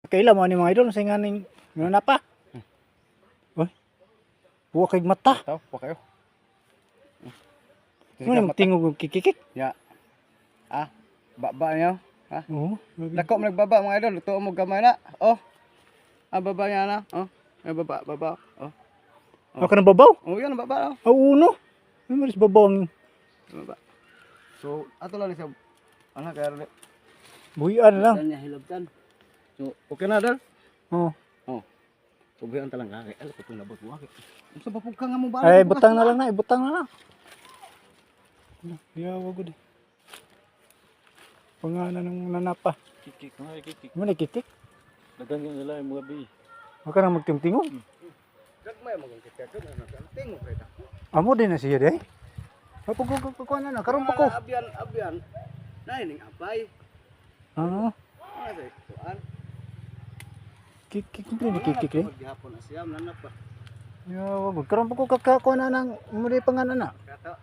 Kaila mo ni mga idol sa nganing nga pa. Oy. Buwa kay mata. Taw, wa kayo. Mo ni tingog og kikikik. Ya. Ah, baba niyo. Ha? Oo. Dako man nagbaba, mga idol, luto mo gamay na. Oh. Ah, baba niya na. Oh. Ay, baba, baba. Oh. Ako nang babaw. Oh, yan baba oh. Aw uno. May maris babaw ang Baba. So, ato lang ni siya. Ano kaya rin? buhian lang. Niya hilabtan. So, okay na dal. Oo. Oh. So, buhian talang kay. Ala ko nabot mo. Unsa ba pug ka nga mo ba? Ay, butang na lang na, ibutang na lang. Yawa gud. Pangana ng nanapa. Kikik, mga kikik. Mo na kikik. Dagan yung nila yung mga bi. Maka nang magtingtingog. Gagmay mo kung kikik ko na tingog kay ta. Amo din na siya day. Mapugugugugkuan na karon pa ko. Abyan, abyan. Nay ning abay. Ah, Ano sa kuan? Kikik mo ni kikik eh. Gihapon na siya nanap pa. Yawa gud karon pa ko kakakuan na ng mo di pangana na. Kato.